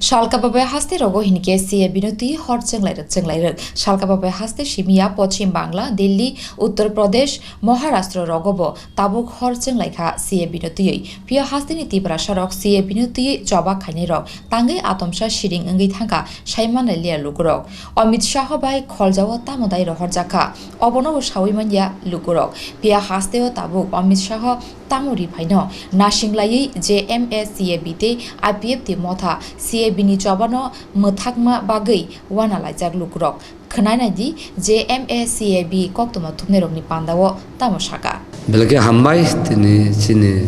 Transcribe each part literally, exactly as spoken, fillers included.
Salka babai haste rogo hinkhe C A B no twi hor chenglairwk chenglairwk. Salka babai haste simiya Pochim Bangla, Delhi, Uttar Pradesh, Maharashtra rogo bo tabuk hor chenglaikha C A B no twiwi. Phiya hasteni Tiprasa rok C A B no twiwi choba khainai rok tangwi atomsa siring wngwi thangkha saimanlailia lukurok. Amit Shah bai kholjao tamo dai rohorjakha, obono bo sawi manya lukurok. Phiya hasteo tabuk Amit Shah tamo ri phaino nasinglaiwi J M A C A B tei I P F T motha C A B ni chobano mwthakma bagwi wana laijak lukurok. Khwnai nai di, J M A C A B koktwma thumnairokni pandao tamo saka. Belai khe hambai tini chini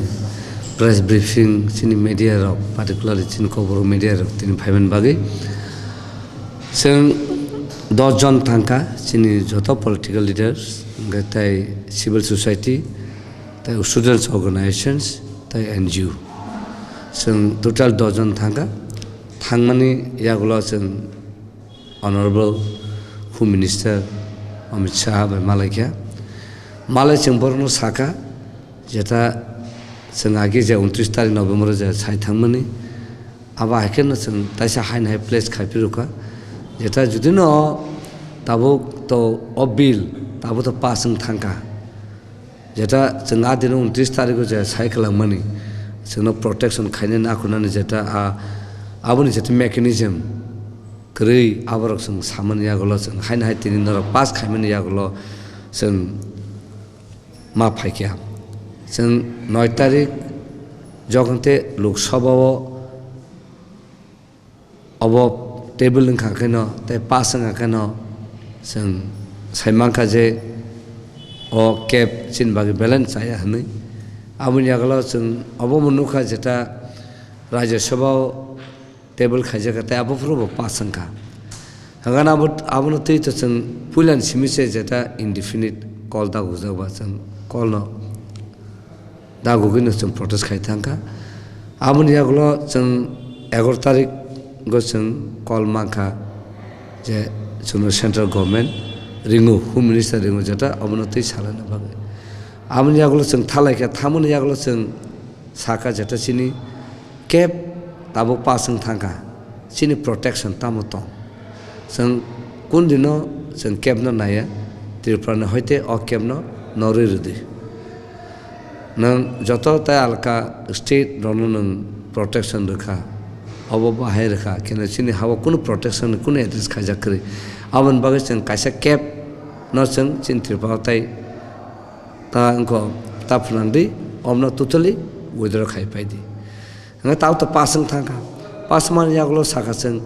press briefing, chini media rok, particularly chini Kokborok media rok tini phaiman bagwi. Chwng dos jon thangkha, chini joto political leaders, hwnkhe tei civil society, tei students organizations, tei N G O. Chwng total dos jon thangkha. Thangmani yagulo chwng Honorable Home Minister Amit Shah bai malaikha. Malai chwng borokno sakha, jeta chwng agi je untris tarik November je sai thangmani, abo hai kheno chwng taisa haino hai pledge khai phirukha, jeta judino tabuk to o bill tabuk to pass wng thangkha. Jeta chwng a dino untris tarigo je sai kwlangmani, chwngno protection khainani akhunani jeta a, aboni jeta mechanism kwrwi, aborok chwng samani yagulo, chwng haino hai tini norok pass khaimani yagulo chwng ma phaikha. Chwng noi tarik jokhon te Lok Sabha o obo table wngkha kheno tei pass wngkha kheno chwng sai mankha je o cap chini bagwi balance chaya hwnwi. Aboni yagulo chwng obo bo nukha jeta Rajya Sabha o table khaijakha tei abo phuru bo pass wngkha. Hwnkhe abo, abono twi to chwng puilani simi se jeta indefinite call dagujak ba chwng call no dagugwino chwng protest khai thangkha. Aboni yagulo chwng egaroh tarigo chwng call mankha je chwngno central government ringo, home minister ringo jeta abono twi salaina bagwi. Aboni yagulo chwng thalaikha, thamoni yagulo chwng sakha jeta chini cap tabuk pass wng thangkha, chini protection tamo tong? Chwng kun dino chwng cap no naiya, Tripura ni hoite o cap no norwi rwdi. Nwng joto tei alka state rokno nwng protection rwkha, obo bahai rwkha, khe chini hao kunu protection ni kunu address khaijak kwrwi. Aboni bagwi chwng kaisa cap no chwng chini Tripura o tai ta wngkho ta phwnangdi, omno totally withdraw khai paidi. Hwnkhai tabuk to pass wng thangkha. Pass mani yagulo sakha chwng,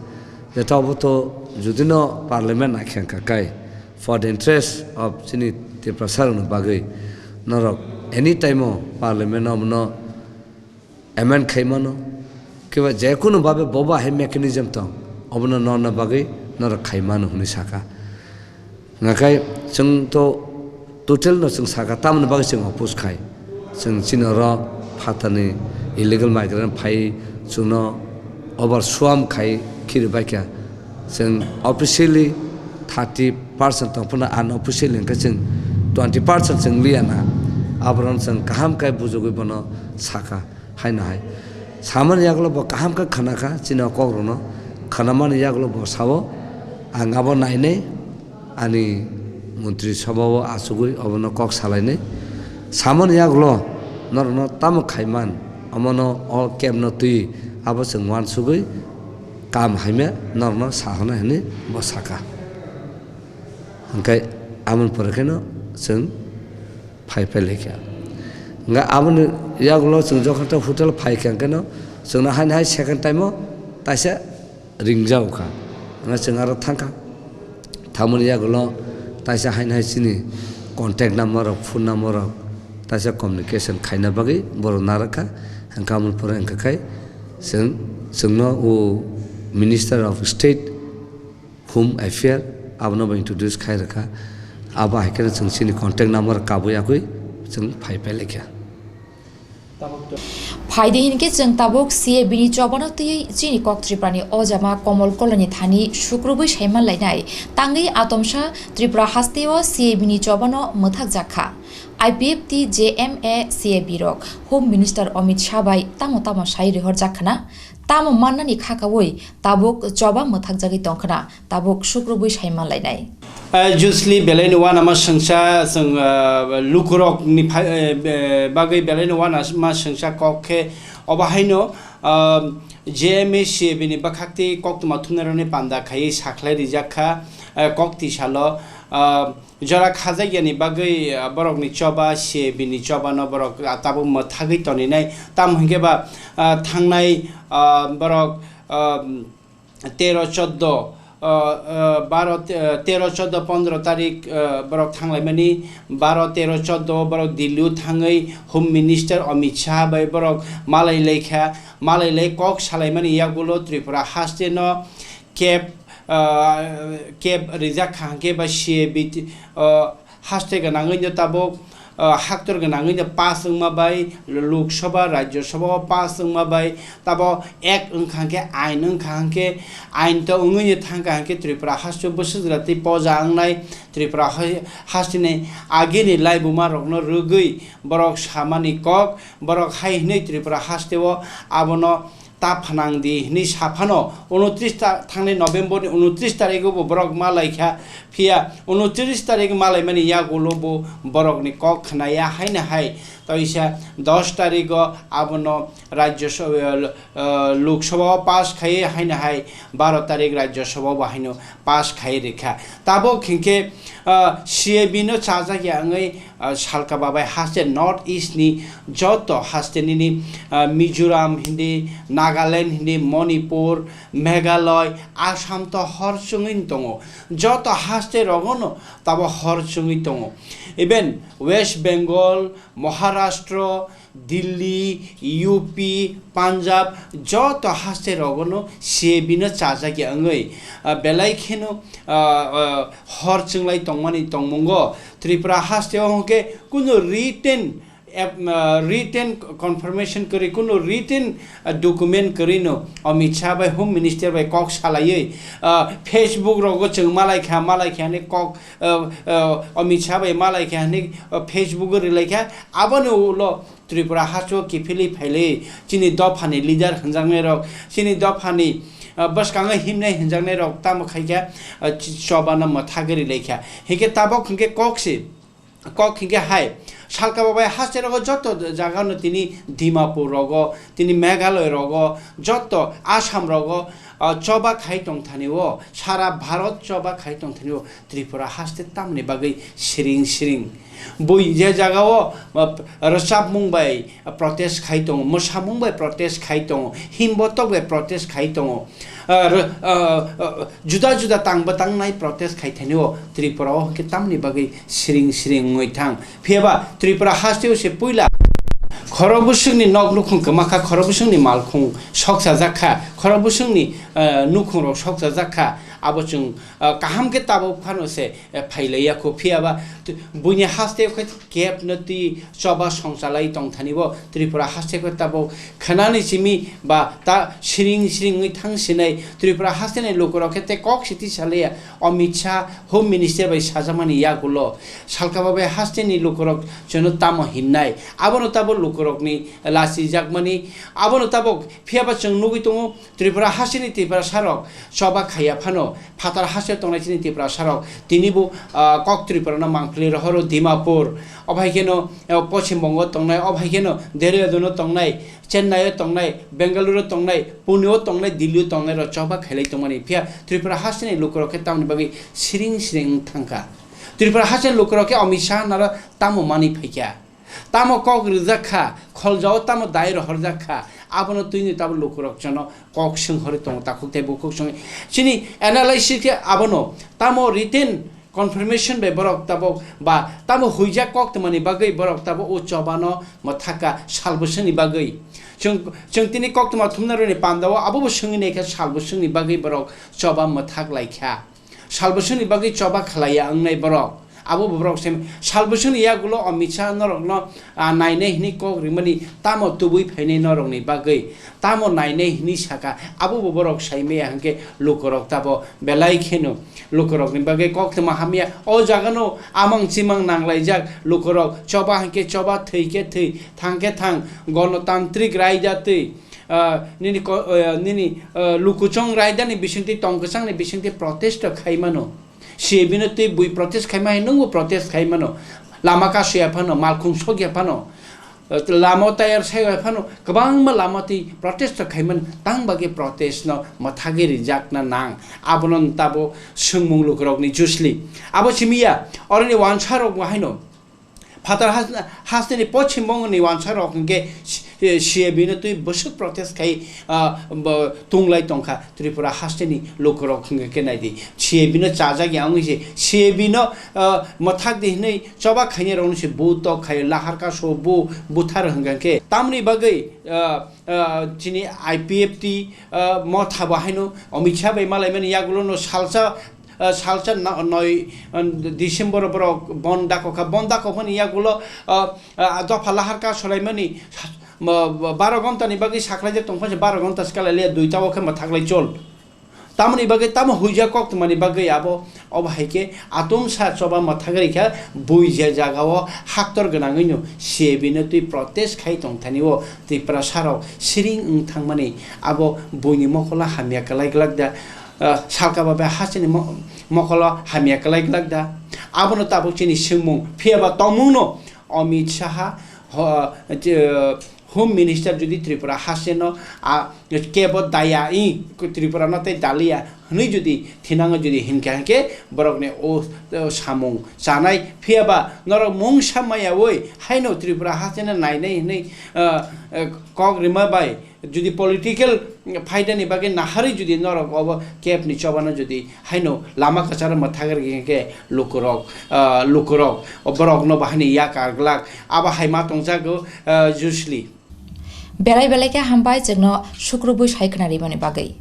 je tabuk to judino parliament naikhe wngkha kai, for the interest of chini Tiprasa rokni bagwi norok any time o parliament o omono amend khai mano, kiba jekunu babe bobo hai mechanism tong, obono norna bagwi norok khai mano hwnwi sakha. Hwnkhai chwng to total no chwng sakha, tamoni bagwi chwng oppose khai. Chwng chini oro phatani illegal migrant phai chwngno over swarm khai khiri baikha. Chwng officially thirty percent tongphano unofficially hwnkhe chwng twenty percent chwng liyana. Aborok chwng kaham khe bujogwi bono sakha. Haino hai samani yagulo bo kaham khe khwnakha chini o kokrokno, khwnamani yagulo bo sao, "Ang abo nainai, ani montri sabha o achugwi obono kok salainai." Samani yagulo norokno tamo khaiman, omono o cap no twi abo chwng uansugwi kam hamya norokno sahornai hwnwi bo sakha. Hwnkhe aboni pore kheno chwng phai phai laikha. Hwnkhe aboni yagulo chwng jokhon ta hotel phai kha hwnkhe no chwngno haino hai second time o taisa ringjago kha. Hwnkhe chwng aro thang kha. Thangmani yagulo taisa haino hai chini contact number rok, phone number rok taisa communication khaina bagwi borok narwk kha. Hwnkhe aboni pore hwnkhe khai chwng, chwngno o Minister of State Home Affair abono bo introduce khai rwkha. Abo hai kheno chwng chini contact number kabui yakui chwng phai phai laikha. Phaidi hinkhe chwng tabuk C A B ni chobano twiwi chini kok Tripura ni ojama Komol Koloni thani sukrubui saiman lainai. Tangwi atomsa Tripura hasteo C A B ni chobano mwthak jakha. I P F T, J M A, C A B rok Home Minister Amit Shah bai tamo tamo sai rihorjak khna, tamo mannani kha kaui tabuk choba mwthakjagwi tong khna, tabuk sukrubwi sai manlainai. Eh, Jusli belaino uanama swngsa, chwng, eh, lukurokni phai-, eh, be-, bagwi belaino uanama swngsa kok khe obo haino, ah, J M A C A B ni bwkhak tei koktwma thumnairokni panda khaiwi sakhlai rijak kha, eh, kok tisalo, ah, jora khajakya ni bagwi, ah, borokni choba, C A B ni choba no borok, ah, tabuk mwthagwi toninai. Tamo hinkhe ba, ah, thangnai, ah, borok, ah, tero choddo, ah, ah, baro, te-, tero choddo pondro tarik, ah, borok thanglaimani, baro tero choddo borok Delhi o thangwi Home Minister Amit Shah bai borok malai laikha, malai lai kok salaimani yagulo Tripura haste no kep, ah, kep rijak kha hwnkhe ba C A B, ah, haste gwnangwi no tabuk, ah, haktor gwnangwi no pass wngma bai Lok Sabha, Rajya Sabha o pass wngma bai tabo ek wngkha hwnkhe ain wngkha hwnkhe ain to wngwi no thangkha hwnkhe Tripura haste bwswk jora tei poja wngnai Tripura ha-, haste ni agini laibuma rokno rwgwi borok samani kok borok hai hwnwi Tripura haste o abono ta phanang di hwnwi sa phano, unotris ta-, thangnai November ni unotris tarikgo bo borok ma lai kha, phiya unotris tarik ma laimani yagulo bo borokni kok khna ya haino hai, toisa dos tarikgo abono Rajya Sabha, eh, Lok Sabha o pass khai haino hai, baro tarik Rajya Sabha o bo haino pass khai rikha. Tabuk hinkhe, ah, C A B no chajak ya wngwi, ah, salka babai haste North East ni joto haste nini, ah, Mizoram hindi, Nagaland hindi, Manipur, Meghalaya, Assam to hor chwngwi tongo. Joto haste rogono tabo hor chwngwi tongo. Even West Bengal, Maharashtra, Delhi, U P, Punjab, joto haste rogono C A B no chajak ya wngwi, ah, belai kheno, ah, ah, hor chwnglai tongmani tongmungo. Tripura haste o hwnkhe kunu written, ap-, ah, written confirmation kwrwi, kunu written, ah, document kwrwi no Amit Shah bai Home Minister bai kok salaiwi, ah, Facebook rogo chwng malai kha, malai kha hwnwi kok, ah, ah, Amit Shah bai malai kha hwnwi, ah, Facebook o rwlai kha. Aboni ulo Tripura haste o kiphilwi phailwi chini dophani leader hwnjaknairok, chini dophani, ah, bwskango himnai hwnjaknairok tamo khaikha, ah, ch-, chobano mwthagwi rwlaikha. Hinkhe tabok hinkhe kok se, kok hinkhe hai, salka babai haste rogo joto jagano tini Dimapur rogo, tini Meghalaya rogo, joto Assam rogo, ah, choba khai tongthani o, sara Bharat choba khai tongthani o, Tripura haste tamni bagwi siring siring. Bui je jagao, ah, rwchapmung bai protest khai tongo, mwsamung bai protest khai tongo, himbotok bai protest khai tongo. Ah, rw-, ah, ah, juda juda tang bwtang nai protest khai thani o Tripura o hwnkhe tamni bagwi siring siring wngwi thang. Phiyaba Tripura haste o se puila khorok bwswkni nok nukhung kwma kha, khorok bwswkni malkhung sokchajak kha, khorok bwswkni, ah, nukhung rok sokchajak kha. Abo chwng, ah, kaham khe tabuk phano se eh, phailaiya kho. Phiyaba t-, buini haste khe kep no twi choba songchalai tongthani bo Tripura haste khe tabuk khanani simi ba ta siring siring wngwi thang sinai Tripura haste ni lukurok khe tei kok siti salaiya. Amit Shah Home Minister bai sajakmani yagulo salka babai haste ni lukurok chwngno tamo hinnai, abono tabuk lukurokni lachijakmani, abono tabuk phiyaba chwng nugwi tongo. Tripura hasteni Tiprasarok choba khaiya phano phatar hasteo tongnai chini Tiprasarok tini bo, ah, kok Tripurano mangpili rohoro Dimapur, obo hai kheno, ah, Poschim Bongo tongnai, obo hai kheno Dehraduno tongnai, Chennai-o tongnai, Bengaluru tongnai, Pune-o tongnai, Delhi-o tongnairok choba khailai tongmani. Phiya Tripura hasteni lukurok khe tamoni bagwi siring siring wng thangkha. Tripura hasteni lukurok khe Amit Shah naro tamo manwi phaikha. Tamo kok rijak kha, kholjao tamo dai rohorjak kha, abono twini tabo lukurok jono kok swnghorwi tongo, takhuk tei bukhuk swngo. Chini analysis khe abono tamo written confirmation bai borok tabok ba tamo huijak kok tongmani bagwi borok tabo o chobano mwthaka sal bwswkni bagwi. Chwng, chwng tini koktwma thumnarokni pandao abobo swngwi naikha sal bwswkni bagwi borok choba mwthak laikha. Sal bwswkni bagwi choba khlaiya wngnai borok. Abo bo borok se salvation ni yagulo Amit Shah norokno, ah, nainai hwnwi kok rimani tamo tubui phainai norokni bagwi, tamo nainai hwnwi saka, abo bo borok saimaya hwnkhe lukurok tabo belai kheno lukurokni bagwi koktwma hamya. O jagano amang chimang nanglaijak lukurok, choba hwnkhe choba, thwi khe thwi, thang khe thang, gonotantrik raida twi, ah, nini ko-, ah, nini, ah, lukuchong raidani bisingtwi, tongkwchangni bisingtwi protest khaimano. C A B no twi bui protest khaima hai nwngbo protest khaimano. Lama kasya phano, malkhung sokya phano, eh, lama tayar saya phano, kwbangma lama twi protest khaimano, tang bagwi protest no mwthagwi rijakna nang. Abono tabo swngmung lukurokni jusli. Abo simiya, oroni wansarok bo haino. Phatar has-, hasteni pochim bongoni wansarok hwnkhe si-, eh, C A B no twi bwswk protest khai, ah, bo tunglai tongkha Tripura hasteni lukurok hwnkhe khe naidi. C A B no chajak ya wngwi se, C A B no, ah, mwthak di hwnwi choba khainai rokno se bu tok khai, lahar kaso bu buthar hwnkha khe. Tamni bagwi, ah, ah, chini I P F T, ah, motha bo haino Amit Shah bai malaimani yagulo no salsa, ah, salsa no-, noi, ah, December borok bon dakokha, bon dakokmani yagulo, ah, ah, dopha lahar ka solaimani sa-, mo-, baro ghonta ni bagwi saklaijak tongphano, baro ghonta swkalailiya, duita o khe mwthaklai chol. Tamoni bagwi tamo huijak koktwmani bagwi abo, obo hai khe atomsa choba mwthagri kha, bui je jagao haktor gwnangwino C A B no twi protest khai tongthani o Tiprasa rok siring wng thangmani abo buini mokolo hamya kwlai glak da, ah, salka ba bai hasteni mo-, mokolo hamya kwlai glak da. Abono tabuk chini swngmung, phiyaba tongmungno Amit Shah, ho-, je, Home Minister jodi Tripura hasteno, a, kebo daya i Tripura no tei daliya hwnwi jodi thinango jodi hinkha hinkhe borokni o, o samung chanai phiyaba norok mungsa maya oi haino Tripura hasteno nainai hwnwi, ah, ah, kok rima bai jodi political phaidani bagwi naharwi jodi norok obo kebni chobano jodi haino lama kwcharo mwthagri hinkhe lukurok, ah, lukurok borokno bahaini yakar glak abo hai ma tongjago, ah, Jusli. Belai belai khe hambai chwngno sukrubwi sai khna rimani bagwi.